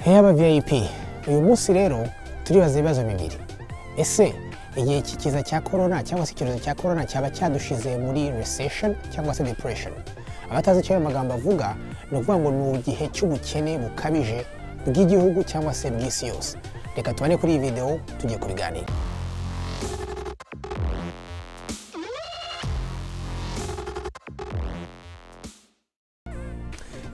Hey aba VIP, uyu munsi rero turibaza ibibazo bibiri. Ese igihe kiza cya corona cyangwa se icyorezo cya corona cyaba cyadushize muri recession cyangwa se depression? Abatazi icyo ayo magambo avuga, ni ukuvuga ngo ni igihe cy'ubukene bukabije bw'igihugu cyangwa se bw'isi yose. Reka tubane kuri iyi video, tugiye kubiganira.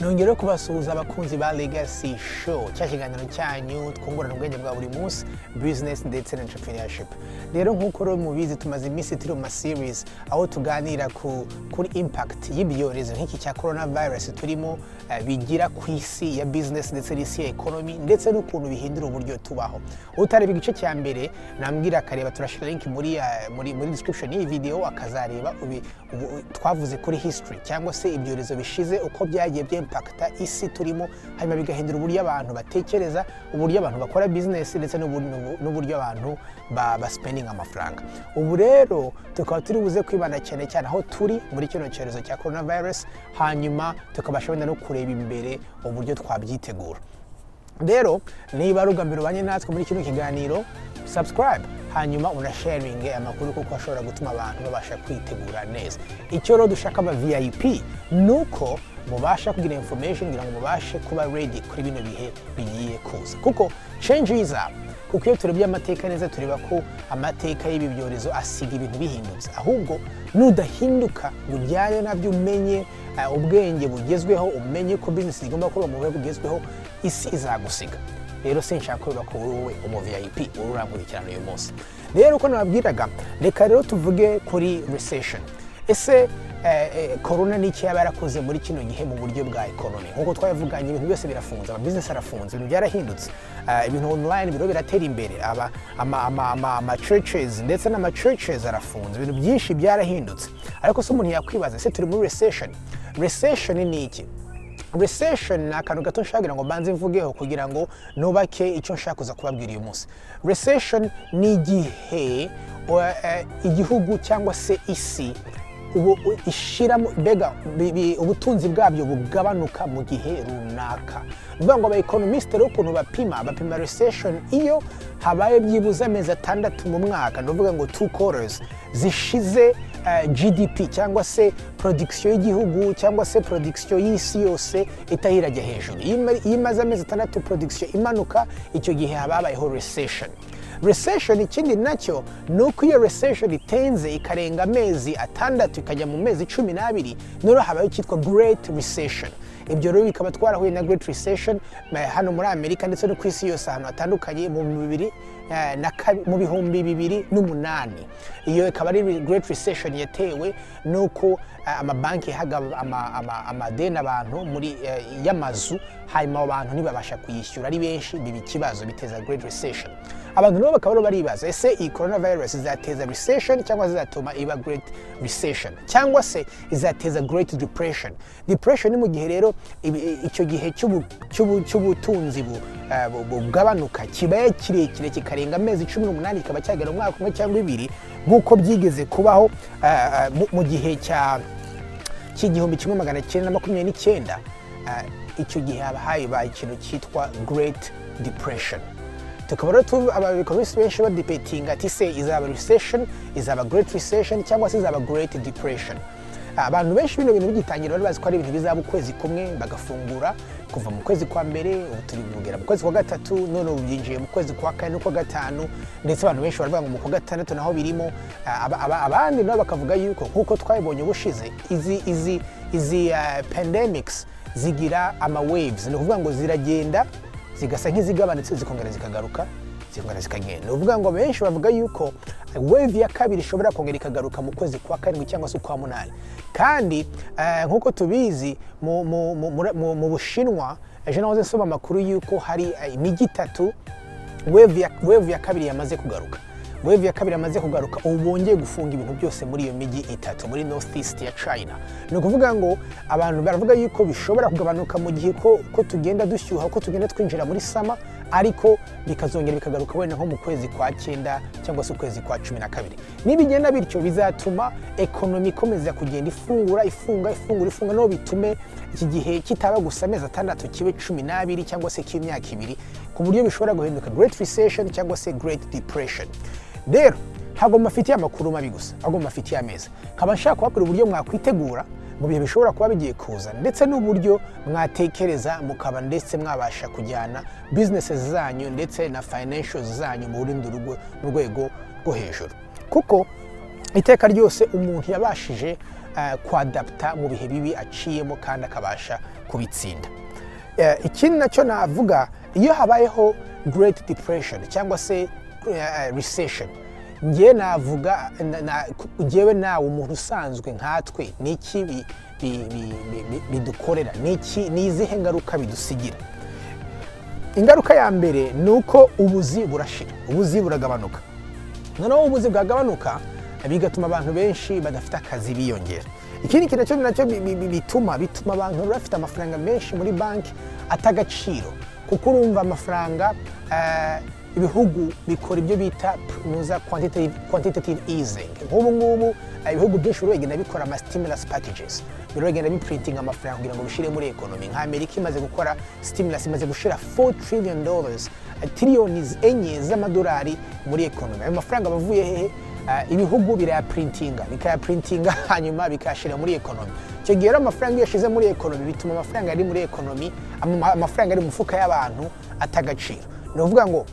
Nongera kubasuhuza, abakunzi ba Legacy Show, cya kiganiro cyanyu twungurana ubwenge bwa buri munsi, business ndetse na entrepreneurship. Rero nk'uko rero mubizi, tumaze iminsi turi mu ma series aho tuganira kuri impact y'ibyorezo nk'iki cya coronavirus turimo, bigira ku isi ya business ndetse n'isi ya economy, ndetse n'ukuntu bihindura uburyo tubaho. Utareba igice cya mbere, nambwira akareba, turashyira link muri description y'iyi video, akazareba. Twavuze kuri history cyangwa se ibyorezo bishize, uko byagiye byimpacta isi turimo, hanyuma bigahindura uburyo abantu batekereza, uburyo abantu bakora business, ndetse n'uburyo abantu ba spending amafaranga. Ubu rero tukaba turi buze kwibanda cyane cyane aho turi muri kino cyorezo cya coronavirus, hanyuma tukabasha wenda no kureba imbere uburyo twabyitegura. Rero niba ari ubwa mbere ubanye natwe muri kino kiganiro, subscribe, hanyuma unasharinge amakuru, kuko ashobora gutuma abantu babasha kwitegura neza. Icyo rero dushaka, aba VIP, ni uko mubasha kugira information kugira ngo mubashe kuba ready kuri bino bihe bigiye kuza, kuko change is up. Kuko iyo turebye amateka neza, tureba ko amateka y'ibi byorezo asiga ibintu bihindutse. Ahubwo nudahinduka ngo ujyane nabyo, umenye ubwenge bugezweho, umenye ko business zigomba kuba mu buryo bugezweho, isi izagusiga. Rero sinshaka ko biba kuri wowe umu VIP uri urankurikirana uyu munsi. Rero uko nababwiraga, reka rero tuvuge kuri recession. Ese corona ni iki yaba yarakoze muri kino gihe mu buryo bwa economy? Nk'uko twabivuganye, ibintu byose birafunze, ama business arafunze, ibintu byarahindutse. Ibintu online biriho biratera imbere, aba ama churches ndetse n'ama churches arafunze, ibintu byinshi byarahindutse. Ariko se umuntu yakwibaza, ese turi muri recession? Recession ni iki? Recession ni akantu gato nshaka kugira ngo mbanze mvugeho kugira ngo nubake icyo nshaka kuza kubabwira uyu munsi. Recession ni igihe igihugu cyangwa se isi ubu ishiramo, mbega ubutunzi bwabyo bugabanuka mu gihe runaka. Ni ukuvuga ngo aba economist rero ukuntu bapima recession, iyo habaye byibuze amezi 6 mu mwaka, ni ukuvuga ngo 2 quarters zishize, GDP cyangwa se production y'igihugu cyangwa se production y'isi yose itahirajya hejuru. Iyo imaze amezi 6 production imanuka, icyo gihe haba habayeho recession. Recession ikindi nacyo ni uko iyo recession itenze ikarenga amezi 6, ikajya mu mezi 12, noneho habaho icyitwa great recession. Ibyo rero bikaba twarahuye na great recession hano muri Amerika ndetse no ku isi yose ahantu hatandukanye mu bibiri mu 2008. Iyo ikaba ari great recession yatewe n'uko amabanki yahaga amadeni abantu muri y'amazu, hanyuma abo bantu ntibabasha kuyishyura ari benshi, biba ikibazo, biteza great recession. Abantu nabo bakaba rero baribaza, ese iyi coronavirus izateza recession cyangwa izatuma iba great recession cyangwa se izateza great depression? Depression ni mu gihe rero icyo gihe cy'ubutunzi bugabanuka kibaye kirekire, kikarenga amezi 18, kikaba cyagera umwaka umwe cyangwa ibiri, nk'uko byigeze kubaho mu gihe cya cy'igihumbi kimwe magana cyenda na makumyabiri n'icyenda. Icyo gihe haba habaye ikintu cyitwa great depression. Tukaba rero aba economists benshi badebatinga ati se izaba recession, izaba great recession, cyangwa se izaba great depression? Abantu benshi bino bintu bigitangira bari bazi ko ari ibintu bizaba ukwezi kumwe bagafungura, kuva mu kwezi kwa mbere. Ubu turi kugera mu kwezi kwa gatatu, none ubu byinjiye mu kwezi kwa kane n'ukwa gatanu, ndetse abantu benshi baravuga ngo mu kwa gatandatu naho birimo. Abandi nabo bakavuga yuko nk'uko twabibonye ubushize, izi pandemics zigira ama waves, ni ukuvuga ngo ziragenda zigasa nk'izigabanutse, zikongera zikagaruka, zikongera zikagenda. Ni ukuvuga ngo benshi bavuga yuko wave ya kabiri ishobora kongera ikagaruka mu kwezi kwa karindwi cyangwa se ukwa munani. Kandi nk'uko tubizi, mu Bushinwa ejo nahoze nsoma amakuru yuko hari imijyi itatu wave ya kabiri yamaze kugaruka. Wave ya kabiri yamaze kugaruka, ubu bongeye gufunga ibintu byose muri iyo mijyi itatu muri north east ya China. Ni ukuvuga ngo abantu baravuga yuko bishobora kugabanuka mu gihe ko tugenda dushyuha, ko tugenda twinjira muri summer, Ariko bikazongera bikagaruka wenda nko mu kwezi kwa cyenda cyangwa se ukwezi kwa 12. Nibigenda bityo, bizatuma economy ikomeza kugenda ifungura, ifunga, ifungura, ifunga, no bitume iki gihe kitaba gusa amezi 6, kibe 12 cyangwa se k'imyaka 2, ku buryo bishobora guhinduka Great Recession cyangwa se Great Depression. Rero ntabwo mbafitiye amakuru mabi gusa, ahubwo mbafitiye ameza. Nkaba nshaka kubabwira uburyo mwakwitegura mu bihe bishobora kuba bigiye kuza, ndetse n'uburyo mwatekereza mukaba ndetse mwabasha kujyana business zanyu ndetse na financials zanyu mu rundi rugo, mu rwego rwo hejuru, kuko iteka ryose umuntu yabashije kwadapta mu bihe bibi aciyemo kandi akabasha kubitsinda. Ikindi nacyo navuga, iyo habayeho Great Depression cyangwa se recession, njye navuga njyewe nawe, umuntu usanzwe nkatwe, ni iki bidukorera? Ni iki? Ni izihe ngaruka bidusigira? Ingaruka ya mbere ni uko ubuzi burashira, ubuzi buragabanuka. Noneho ubuzi bwagabanuka, bigatuma abantu benshi badafite akazi biyongera. Ikindi kintu nacyo bituma abantu bafite amafaranga menshi muri banki atagaciro, kuko urumva amafaranga, ibihugu bikora ibyo bita nuza quantitative easing. Nk'ubu ngubu ibihugu byinshi biri bigenda bikora ama stimulus packages, biri bigenda biprintinga amafaranga kugira ngo bishire muri economy. Nka Amerika imaze gukora stimulus, imaze gushira $4 trillion, tiriyoni 4 z'amadolari muri economy. Ayo mafaranga bavuye hehe? Ibihugu birayaprintinga, bikayaprintinga, hanyuma bikayashyira muri economy. Icyo gihe rero amafaranga iyo yashyize muri economy, bituma amafaranga ari muri economy, amafaranga ari mu mufuka y'abantu atagaciro. Ni ukuvuga ngo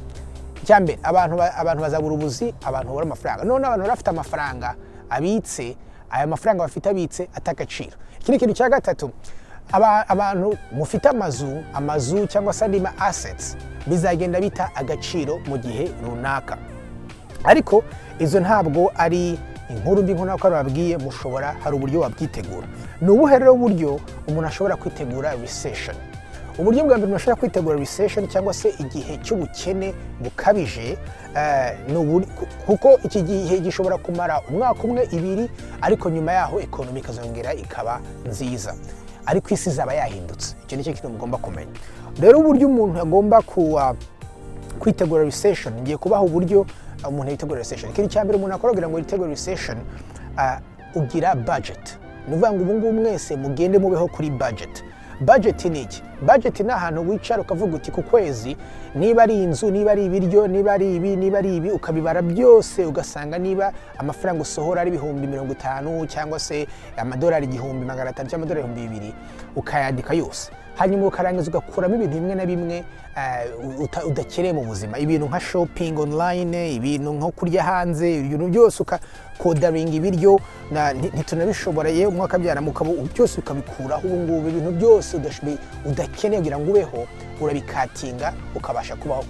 icyambere, abantu bazabura ubuzi, abantu babura amafaranga. None abantu bari bafite amafaranga abitse, aya mafaranga bafite abitse atagaciro. Ikindi kintu cya gatatu, abantu mufite amazu cyangwa se andi ma assets bizagenda bita agaciro mu gihe runaka. Ariko izo ntabwo ari inkuru mbi nk'uko bababwiye. Mushobora, hari uburyo wabyitegura. Ni ubuhe rero buryo umuntu ashobora kwitegura recession? Uburyo bwa mbere umuntu ashobora kwitegura recession cyangwa se igihe cy'ubukene bukabije, kuko iki gihe gishobora kumara umwaka umwe, 2, ariko nyuma yaho economy ikazongera ikaba nziza, ariko isi izaba yahindutse. Icyo nicyo kintu mugomba kumenya. Rero uburyo umuntu agomba kuwa kwitegura recession, ngiye kubaha uburyo umuntu yitegura recession. Ikintu cya mbere umuntu akora kugira ngo yitegure recession, ugira budget. Ni ukuvuga ngo ubu ngubu mwese mugende mubeho kuri budget. Budget ni iki? Budget ni ahantu wicara ukavuga uti ku kwezi, niba ari inzu, niba ari ibiryo, niba ari ibi, niba ari ibi, ukabibara byose, ugasanga niba amafaranga usohora ari 50,000 cyangwa se amadolari 1500 cyangwa amadolari 2000, ukayandika yose, hanyuma ukarangiza ugakuramo ibintu bimwe na bimwe udakeneye mu buzima, ibintu nka shopping online, ibintu nko kurya hanze, ibintu byose, ukakodaringa ibiryo ntitunabishobora yewe umwaka byara, mukaba byose ukabikuraho. Ubu ngubu ibintu byose udakeneye kugira ngo ubeho urabikatinga, ukabasha kubaho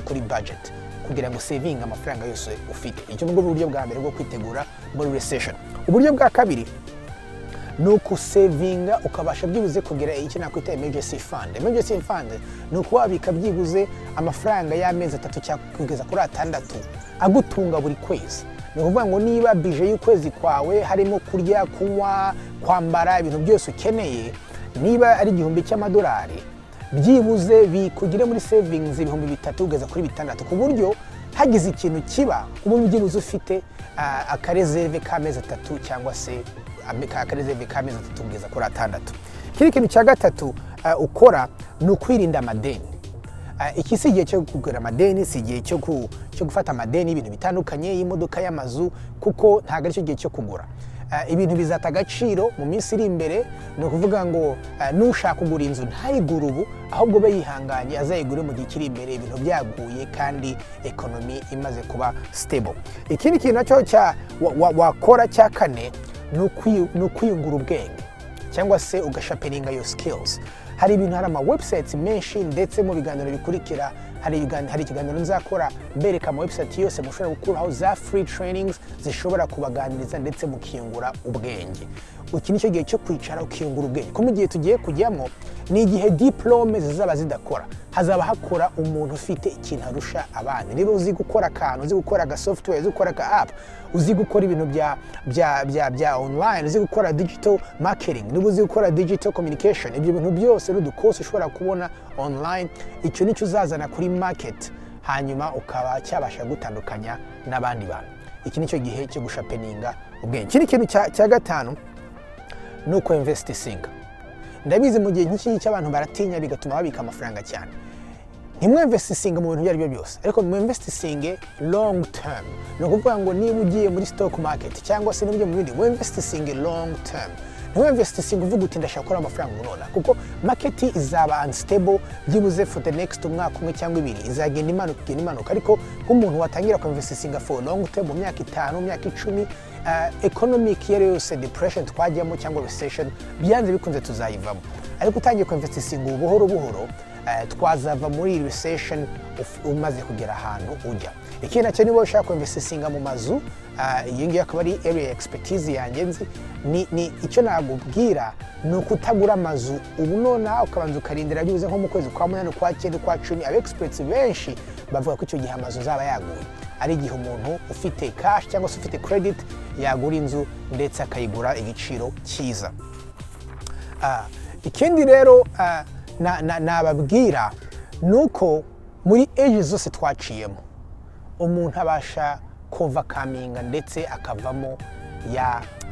kuri budget kugira ngo savinge amafaranga yose ufite. Icyo nibwo buryo bwa mbere bwo kwitegura muri recession. Uburyo bwa kabiri ni ukusevinga, ukabasha byibuze kugira icyo nakwita emergency fund. Emergency fund ni ukuba wabika byibuze amafaranga y'amezi 3 cyangwa kugeza kuri 6 agutunga buri kwezi. Ni ukuvuga ngo niba budget y'ukwezi kwawe harimo kurya, kunywa, kwambara, ibintu byose ukeneye, niba ari 1000 cy'amadolari, byibuze bikugire muri savings 3000 kugeza kuri 6000, ku buryo hagize ikintu kiba uba byibuze ufite aka reserve k'amezi 3 cyangwa se aka reserve k'amezi 3 kugeza kuri 6. Ikindi kintu cya gatatu ukora ni ukwirinda amadeni. Iki si igihe cyo kugura amadeni, si igihe cyo gufata amadeni y'ibintu bitandukanye, y'imodoka, y'amazu, kuko ntabwo aricyo gihe cyo kugura. Ibintu bizata agaciro mu minsi iri imbere. Ni ukuvuga ngo nushaka kugura inzu ntayigure ubu, ahubwo ube yihanganye azayigure mu gihe kiri imbere, ibintu byaguye kandi economy imaze kuba stable. Ikindi kintu nacyo wakora cya kane ni ukwiyungura ubwenge cyangwa se ugasharpeninga your skills. Hari ibintu, hari ama websites menshi, ndetse mu biganiro bikurikira hari ikiganiro nzakora mbereka ama website yose mushobora gukuraho za free trainings zishobora kubaganiriza ndetse mukiyungura ubwenge. Iki nicyo gihe cyo kwicara ukiyungura ubwenge, kuko mu gihe tugiye kujyamo ni igihe diplôme zizaba zidakora. Hazaba hakora umuntu ufite ikintu arusha abandi. Niba uzi gukora akantu, uzi gukora aga software, uzi gukora aka app, uzi gukora ibintu bya online, uzi gukora digital marketing, niba uzi gukora digital communication, ibyo bintu byose n'udukosi ushobora kubona online, icyo nicyo uzazana kuri market, hanyuma ukaba cyabasha gutandukanya n'abandi bantu. Iki nicyo gihe cyo gusharpeninga ubwenge. Ikindi kintu cya gatanu ni uko investinga. Ndabizi, mu gihe nk'iki ngiki abantu baratinya, bigatuma babika amafaranga cyane. Ntimwinvestinge mu bintu ibyo ari byo byose, ariko mwinvestinge long term. Ni ukuvuga ngo niba ugiye muri stock market cyangwa se niba ugiye mu bindi, winvestinge long term. Ntiwinvestinge uvuga uti: "Ndashaka gukora amafaranga nona," kuko market izaba unstable byibuze for the next umwaka umwe cyangwa 2, izagenda imanuka, igenda imanuka. Ariko nk'umuntu watangira kuinvestinga for long term, mu myaka 5, mu myaka 10, economic iyo ari yo yose, depression twajyamo cyangwa recession, byanze bikunze tuzayivamo. Ariko utangiye kuinvestinga ubu buhoro buhoro, twazava muri iyi recession umaze kugera ahantu ujya. Ikindi nacyo, niba ushaka kuinvestinga mu mazu, iyi ngiyi akaba ari area expertise yanjye nzi, ni icyo nagubwira ni ukutagura amazu ubu nonaha, ukabanza ukarindira byibuze nko mu kwezi kwa munani, ukwa cyenda, ukwa 10. Aba experts benshi bavuga ko icyo gihe amazu azaba yaguye, ari igihe umuntu ufite cash cyangwa se ufite credit yagura inzu, ndetse akayigura igiciro cyiza. Ikindi rero nababwira ni uko muri age zose twaciyemo, umuntu abasha kuovercominga ndetse akavamo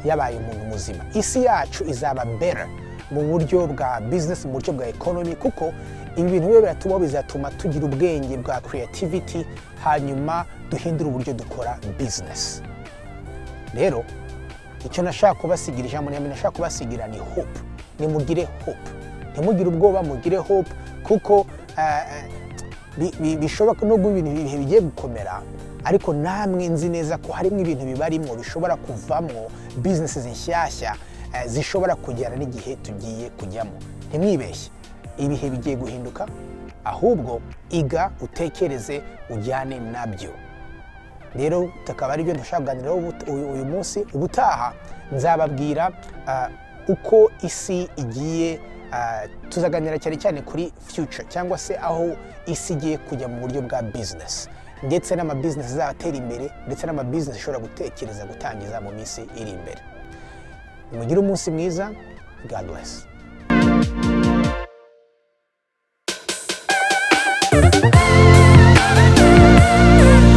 yabaye umuntu muzima. Isi yacu izaba better mu buryo bwa business, mu buryo bwa economy, kuko ibi bintu biba biratubaho bizatuma tugira ubwenge bwa creativity, hanyuma duhindure uburyo dukora business. Rero icyo nashaka kubasigira, ijambo nyambere nashaka kubasigira ni hope. Nimugire hope, ntimugire ubwoba, mugire hope, kuko bishoboka nubwo ibintu ibihe bigiye gukomera, ariko namwe nzi neza ko harimo ibintu bibarimo bishobora kuvamo business nshyashya, zishobora kugera n'igihe tugiye kujyamo. Ntimwibeshye, ibihe bigiye guhinduka. Ahubwo iga, utekereze, ujyane nabyo. Rero tukaba ari byo dushaka kuganiraho uyu munsi. Ubutaha nzababwira uko isi igiye, tuzaganira cyane cyane kuri future, cyangwa se aho isi igiye kujya mu buryo bwa business, ndetse n'ama business azatera imbere, ndetse n'ama business ishobora gutekereza gutangiza mu minsi iri imbere. Mugire umunsi mwiza. God bless.